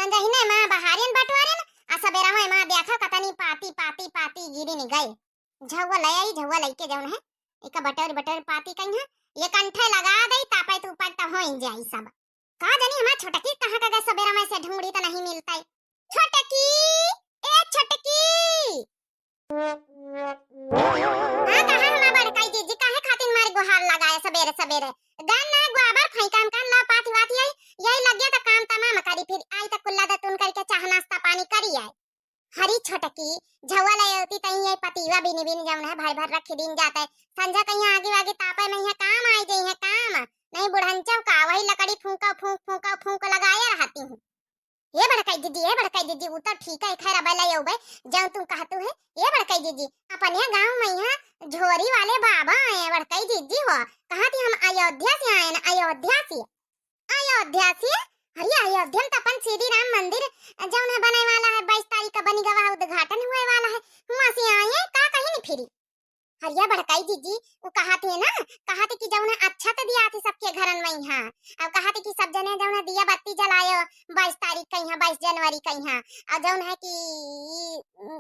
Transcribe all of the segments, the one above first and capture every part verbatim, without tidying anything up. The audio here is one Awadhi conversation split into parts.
जहिने माँ बहारिन बटोरिन, आ सबेरा में माँ देखा कतनी पाती, पाती, पाती गिरिन गए। झउआ ले आई, झउआ लइके जउन है, एका बटोर, बटोर पाती कइहाँ, ये कंठे लगा दे, तापे तू पट होई जाई सब। का जानी हमार छोटकी कहाँ का गए, सबेरा में से ढूंढी तो नहीं मिलता है। छोटकी, ए छोटकी। हाँ, कहाँ हमार बड़काई जीजी, काहे खातिर मारे गुहार लगाए सबेरे सबेरे? गन ना गोबर फेंकन, कन ला पाथी वाथी आई, यही लग गया तो काम तमाम करी, फिर आई तो कुल्ला दतुन करके चाह नाश्ता पानी करी आई। हरी छोटकी, झउआ ले अउती तई ये पतीवा बिन बिन जउन है भर भर रखी दिन जाते। संझा कहीं आगे आगे तापे में है काम आई जाई है काम। नहीं बुढ़ंचव का वही लकड़ी फूंका फूंक, फूंका फूंक लगाए रहती हूँ। ए बड़काई जीजी, ए बड़काई जीजी, उ तो ठीक है, खैर अब ले अउबे, जउन तुम कहतू है। ए बड़काई जीजी, अपने गाँव में यहाँ झोरी वाले बाबा आए हैं बड़काई जीजी हो, कहाँ थी हम अयोध्या से आए ना, अयोध्या से। अयोध्या से? अरे अयोध्या में तो अपन श्री राम मंदिर जउन है बने वाला है, बाईस तारीख का बनी गवा है, उद्घाटन हुए वाला है, हुआ से आए हैं, का कहीं नहीं फिरी। हरिया बड़काई जीजी, उ कहा थे ना, कहा थे कि जउन है अच्छा तो दिया थे सबके घरन में यहाँ, अब कहा थे कि सब जने जउन है दिया बत्ती जलायो बाईस तारीख का यहाँ, बाईस जनवरी का यहाँ, और जउन है कि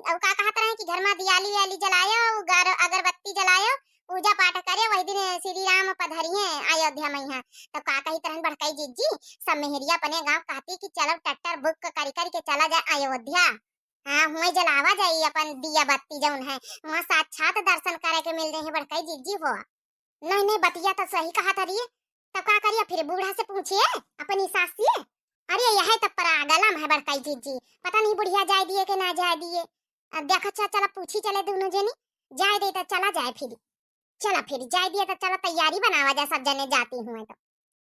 अब का कहत रहे कि घर में दियाली वियाली जलायो, अगर अगरबत्ती जलायो, पूजा पाठ करे, वही दिन श्री राम पधरिए अयोध्या में यहाँ। तो का कही तरहन बड़काई जीजी, सब मेहरिया अपने गाँव कहती कि चलो ट्रैक्टर बुक करी करी के चला जाए अयोध्या। हाँ, हुए जलावा जाई अपन दिया बत्ती जउन है, वहाँ साक्षात दर्शन करे के मिल जाई है बड़काई जीजी हो। नहीं नहीं, बतिया तो सही कहा था रे। तब का करिए फिर, बूढ़ा से पूछिए, अपनी सास से। अरे यह तो पागलम है बड़काई जीजी, पता नहीं बुढ़िया जाए दिए कि ना जाए दिए। अब देखा चा, चला पूछी चले दोनों जनी, जाए दे तो चला जाए फिर। चला फिर जाए दिए तो चला तैयारी बनावा जाए, सब जने जाती हुए तो।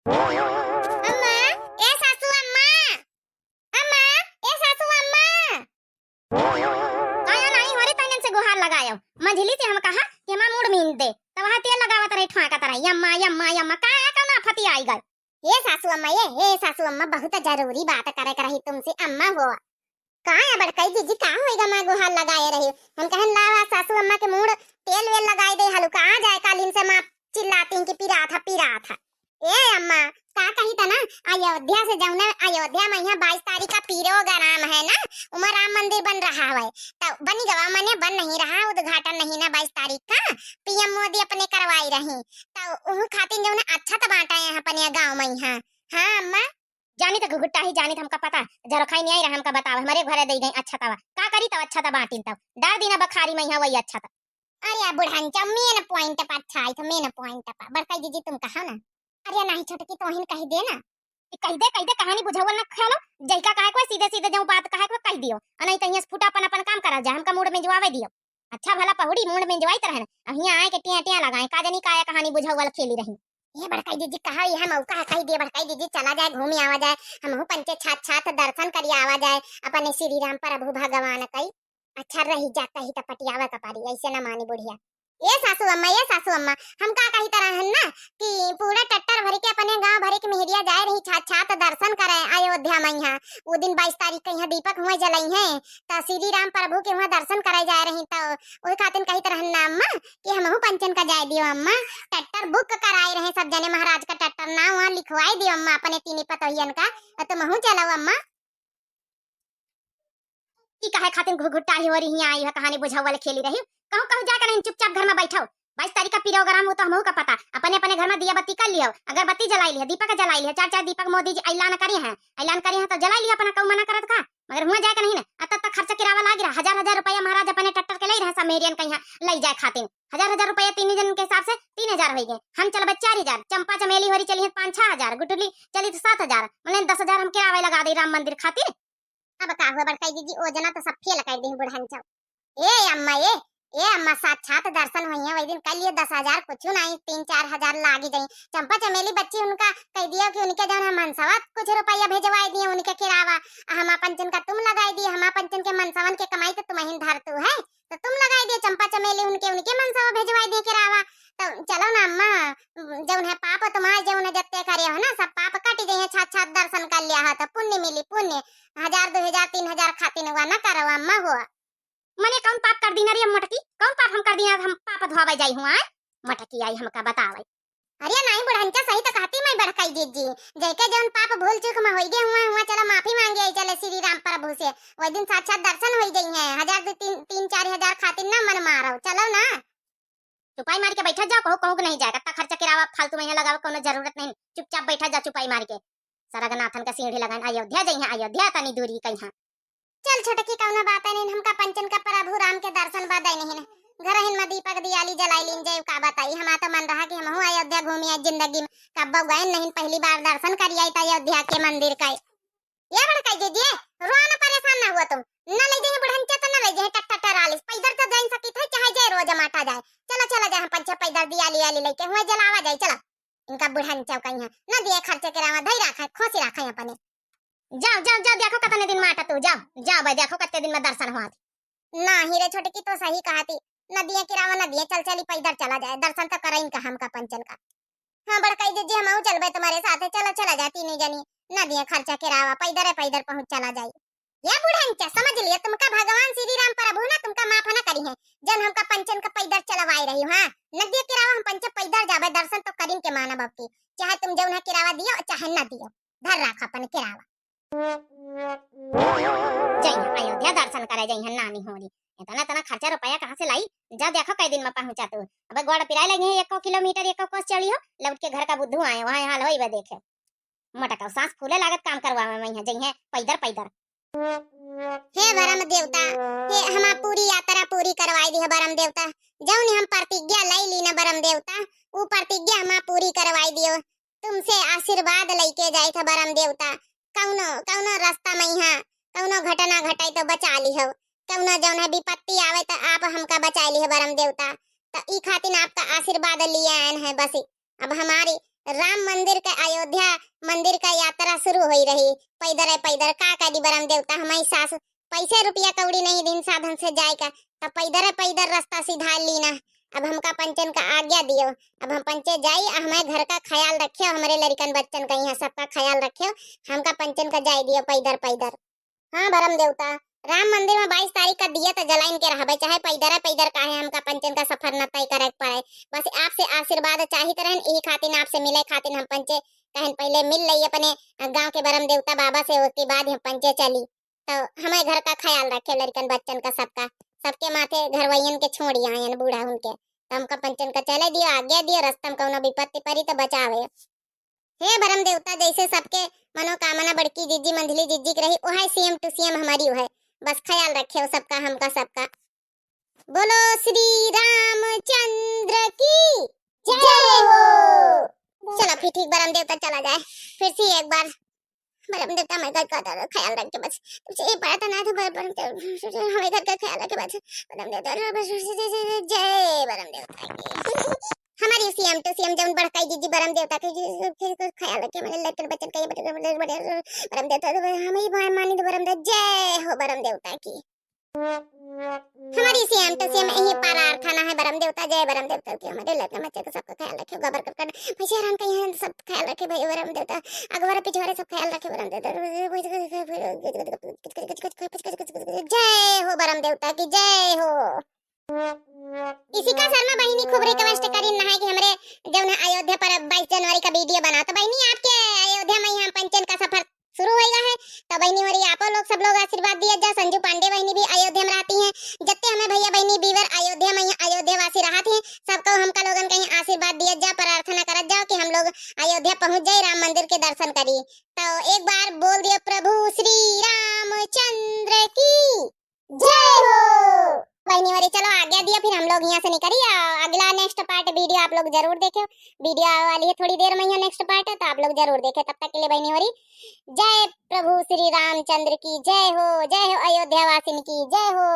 अम्मा, ए सासू अम्मा, अम्मा, ए सासू अम्मा। काया नाई हमारे तंगन से गुहार लगायो। मंझली से हम कहा कि हमार मूड़ मीन दे, तब वहाँ तेल लगावत रही, ठुआकत रही, "यम्मा, यम्मा, यम्मा।" का है, कौन आफती आई गई? ए सासू अम्मा, ये, ए सासू अम्मा, बहुत जरूरी बात करे के रही तुमसे, अम्मा हो। का है बड़काई जीजी, का होएगा, माँ गुहार लगाए रही? हम कहन लावा सासू अम्मा के मूड़ तेल वेल लगाए दे हलू, का आ जाए कालीन से माँ चिल्लाती कि पिरात है, पिरात है। ए अम्मा, का कही त ना, अयोध्या से जौने अयोध्या में यहाँ बाईस तारीख का पीरो गराम है ना, उमा राम मंदिर बन रहा है, तो बनी गवा मने बन नहीं रहा, उद्घाटन नहीं ना बाईस तारीख का, पीएम मोदी अपने करवाई रही, तो उहु खातिर जौने अच्छा त बांटा यहाँ अपने गाँव में यहाँ। हाँ अम्मा। जानी त घुघुट्टा ही जानी त हमका पता, जरो खाई नहीं आई रहा हमका बतावा, हमारे घरे दे गई अच्छा तवा, का करी तब अच्छा त बांटिन तब, डाल दीना बखारी में यहाँ वही अच्छा त। अरे बुढ़न चा, main point पर अच्छा आई था, main point पर। बड़काई जीजी तुम कहा ना। अरे नहीं छोटकी, तोहिन कही दे ना। ई कही दे, कही दे, कहानी बुझावल ना खेलो। जैका कहे को सीधे सीधे जो बात कहे को कह दियो। अ नहीं तो यहाँ से फुटा अपन, अपन काम करा जा, हमका मूड़ में जवाबे दियो। अच्छा भला पहुड़ी मूड़ में जवाइत रहन। अब यहाँ आए के टिया टिया लगाए, का जानी काया कहानी बुझावल खेली रही। ये बड़काई जीजी कहा, यह मौका है, कही दिए बड़काई जीजी, चला जाए, घूमी आवा जाए, हमहू पंचे छात छात दर्शन करी आवा जाए अपने श्री राम प्रभु भगवान कई। अच्छा रही जाता ही त पटियावा का पारी, ऐसे ना मानी बुढ़िया। ए सासू अम्मा, ए सासू अम्मा, हम का कही तरह हन ना कि पूरा टट्टर भर के अपने गांव भर के मेहरिया जाए रही छात छात दर्शन करे अयोध्या में यहाँ। वो दिन बाईस तारीख के यहाँ दीपक हुए जलाई हैं, त श्री राम प्रभु के वहाँ दर्शन करे जाए रही, त ओही खातिर कही तरह हन ना अम्मा कि हमहू पंचन का जाए दियो अम्मा। टट्टर बुक कराए रहे सब जने, महाराज का टट्टर ना वहाँ लिखवाए दियो अम्मा अपने तीनी पतोहियन का, त तुमहू चलो अम्मा। ई काहे खातिर घुघुट्टा ही हो रही, आई है कहानी बुझावल खेली रही। कहूँ कहूँ जाकर नहीं, चुपचाप घर में बैठो। बाईस तारीख का प्रोग्राम हो तो हमहू का पता। अपने अपने घर में दिया बत्ती कर लियो, अगरबत्ती जलाई लियो, दीपक जलाई लियो, चार चार दीपक मोदी जी ऐलान करी हैं, ऐलान करी हैं तो जलाई लियो, अपना कहूँ मना करत का। मगर हुआ जाए का नहीं ना, अत तक खर्चा किरावा लाग रहा, हजार हजार रुपया महाराज अपने टट्टर के ले रहे सब मेहरियन का यहाँ ले जाए खातिर। हजार हजार रुपया तीन जन के हिसाब से तीन हजार हो गए, हम चलबे चार हजार, चंपा चमेली होरी चली है पाँच छह हजार, गुटुली चली तो सात हजार, मने दस हजार हम किरावा लगा दे राम मंदिर खातिर। अब का हुआ बड़काई जीजी, ओ जना तो सब फेल कर दे बुढ़न चाव। ए अम्मा, ए, ए अम्मा, साक्षात दर्शन हुई है वही दिन, कर लिए दस हजार, कुछ नहीं, तीन चार हजार लागी जाई। चंपा चमेली बच्ची उनका कह दिया कि उनके जौन है मनसवा कुछ रुपया भेजवाए दिए उनके किरावा, आ हम अपन जन का तुम लगाई दिए, हम अपन जन के मनसवन के कमाई तो तुम ही धरतू है, तो तुम लगाई दिए चंपा चमेली उनके, उनके मनसवा भेजवाए दिए किरावा। तो चलो ना अम्मा, जौन है पाप तुम्हारे जौन है जत्ते करे हो ना, सब पाप कट जाइए, छात छात दर्शन कर लिया हो तो पुण्य मिली, पुण्य। हजार, दो हजार, तीन हजार खातिर हुआ ना करो अम्मा हो। मने कौन पाप कर दीना रे मोटकी, कौन पाप हम कर दीना, हम पाप धोवे जाई हुआ, मोटकी आई हमका बतावे। अरे नाहीं बुढ़ंचा, सही तो कहती मैं बड़कई जिज्जी, जैके जौन पाप भूल चूक में होइगे हुआ, हुआ चला माफी मांगे आई चले श्री राम प्रभु से। वही दिन साक्षात दर्शन होई जइहैं, हजार दू तीन, तीन चार हजार खातिर ना मन मारो, चलो ना। चुपाई मार के बैठा जाओ, कहूँ कहूँ के नहीं जाए, कत्ता खर्चा किरावा फालतू में यहाँ लगावे, कोनो जरूरत नहीं, चुपचाप बैठा जा चुपाई मार के। सरगनाथन का सीढ़ी लगाइन अयोध्या जइहैं, अयोध्या तनी दूरी कइहाँ। चल छोटकी, कौनो बात नहीं, हमका पंचन का प्रभु राम के दर्शन बदे नहीं न। घरहिन में दीपक दियाली जलाई लीन जाए, का बताई, हमार तो मन रहा कि हमहू अयोध्या घूमी आई जिंदगी में, कब्बो गए नहीं, पहली बार दर्शन करी आई त अयोध्या के मंदिर का। ये बड़कई जिज्जी, रोआ न, परेशान ना हुआ तुम, न ले जाइहैं बुढ़ंचा तो न ले जाइहैं, टट्टा टरालिस, पैदल तो जाइन सकित है, चाहे जाए रोज माटा जाए, चला चला जाए, हम पंचे पैदल दियाली आली लेके हुआ जलावा जाए, चला। इनका बुढ़ंचा कइहाँ न दिए खर्चे किरावा, धई राखे, खोसी राखे अपने। जाओ, जाओ, जाओ, देखो कतने दिन माटा तू, जाओ, जाओ भाई, देखो कतने दिन में दर्शन हुआ थी। नाहीं रे छोटकी, तो सही कहा थी, न दिए किरावा न दिए, चल चली पैदल चला जाए, दर्शन तो करइन का हमका पंचन का। हाँ बड़कई जिज्जी, हमहू चलबे तुम्हारे साथ, चला चला जाए तीनों जनी, न दिए खर्चा किरावा, पैदल पैदल पहुँच चला जाए। ये बुढ़ंचा, समझ लिया, तुमका भगवान श्री राम प्रभु ना तुमका माफ ना करिहैं, जौन हमका पंचन का पैदल चलवाए रही हो, हाँ, न दिए किरावा, हम पंचे पैदल जाबे, दर्शन तो करिन के मानब अब की, चाहे तुम जौन है किरावा दियो, चाहे न दियो, धर राख अपन किरावा। जइहैं अयोध्या दर्शन करे, जइहैं नानी होरी, इतना इतना खर्चा रुपया कहाँ से लाई? जा देखो कई दिन में पहुँचा तू, अब गोड़ पिराए लगे हैं, एको किलोमीटर एको कोस चली हो, लौट के घर का बुद्धू आए, वहाँ हाल होई बे देखे। मोटका सास फूले लागत काम करवावे में यहाँ जइहैं पैदर पैदर। हे बरम देवता, हे हमार पूरी यात्रा पूरी करवाई दियो बरम देवता। जौन हम प्रतिज्ञा लई ली न बरम देवता, ऊ प्रतिज्ञा हमार पूरी करवाई दियो। तुमसे आशीर्वाद लइके जाइत ह बरम देवता। कौनो, कौनो रास्ता में यहाँ कौनो घटना घटाई तो बचा लिहो, कौनो जौन है विपत्ति आवे तो आप हमका बचा लिहो बरम देवता। तो ई खातिर आपका आशीर्वाद लिए आयन है बस। अब हमारी राम मंदिर के, अयोध्या मंदिर का यात्रा शुरू होई रही। पैदर है पैदर, का करी बरम देवता, हमारी सास पैसे रुपया कौड़ी नहीं दिन साधन से जाए का, तब पैदर है पैदर रास्ता सिधार ली ना। अब हमका पंचन का आज्ञा दियो, अब हम पंचे जाई, आ हमारे घर का ख्याल रखियो, हमारे लड़िकन बच्चन का यहाँ सबका ख्याल रखियो, हमका पंचन का जाए दियो पैदर पैदर। हाँ बरम देवता, राम मंदिर में बाईस तारीख का दिया तो जलाइन के रहबे, चाहे पैदर है पैदर काहे, हमका पंचन का सफर न तय करे के पड़े। बस आपसे आशीर्वाद चाहित रहन, यही खातिर आपसे मिले खातिर हम पंचे कहन पहले मिल लई अपने गाँव के बरम देवता बाबा से, उसके बाद हम पंचे चली। तो हमारे घर का ख्याल रखे, लड़िकन बच्चन का, सबका, सबके माथे घरवैयन के छोड़ी आयन बूढ़ा उनके। तो हमका पंचन का चले दियो, आज्ञा दियो, रास्ता में कौनो विपत्ति पड़ी तो बचावे। हे बरम देवता, जैसे सबके मनोकामना बड़की जिज्जी मंझली जिज्जी की रही, वही same to same हमारी वही। बस ख्याल रखे सबका, हमका सबका। बोलो श्री रामचंद्र की जय हो। चलो फिर ठीक बरम देवता चला जाए फिर से एक बार। बरम देवता हमारे घर का ख्याल रखे बस। तुमसे ये पड़ा था ना तो बर-, बरम देवता हमारे घर का ख्याल रखे बस। बरम देवता बस, जय बरम देवता की। हमारी same to same जौन बड़काई जिज्जी बरम देवता के जी, के, के ख्याल रखे, हमारे लड़कन बच्चन का ये बड़े, बड़े, बड़े, बरम देवता तो हमें ही भाई मानी तो बरम देवता, जय हो बरम देवता की। हमारी same to same यही प्रार्थना है बरम देवता, जय बरम देवता की। हमारे लड़कन बच्चन का सबका ख्याल रखे, गोबर करकट, भैंसिया रान का यहाँ सब ख्याल रखे भाई बरम देवता, अगवारा पिछवारे सब ख्याल रखे बरम देवता, जय हो बरम देवता की, जय हो। इशिका शर्मा बहिनी खूब request करीन है कि हमरे जौन है अयोध्या पर बाईस जनवरी का video बनाओ। तो बहिनी, आपके अयोध्या में यहाँ पंचन का सफर शुरू होइगा है। तो बहिनी, मोरी आपो लोग सब लोग आशीर्वाद दिया जा। संजू पांडे बहिनी भी अयोध्या में रहती हैं। जत्ते हमें भैया बहिनी viewer अयोध्या में यहाँ अयोध्या वासी रहत हैं, सबको हमका लोगन कहीं आशीर्वाद दिया जा, प्रार्थना करत जाओ कि हम लोग अयोध्या पहुँच जाए, राम मंदिर के दर्शन करी। तो एक बार बोल दियो, प्रभु श्री रामचंद्र की जय हो। बहिनी होरी, चलो आज्ञा दिया, फिर हम लोग यहाँ से निकली। आ, अगला next part video आप लोग जरूर देखे। Video आवे वाली है थोड़ी देर में, यहाँ next part है, तो आप लोग जरूर देखे। तब तक के लिए बहिनी होरी, जय प्रभु श्री रामचंद्र की जय हो, जय हो अयोध्या वासिन की जय हो।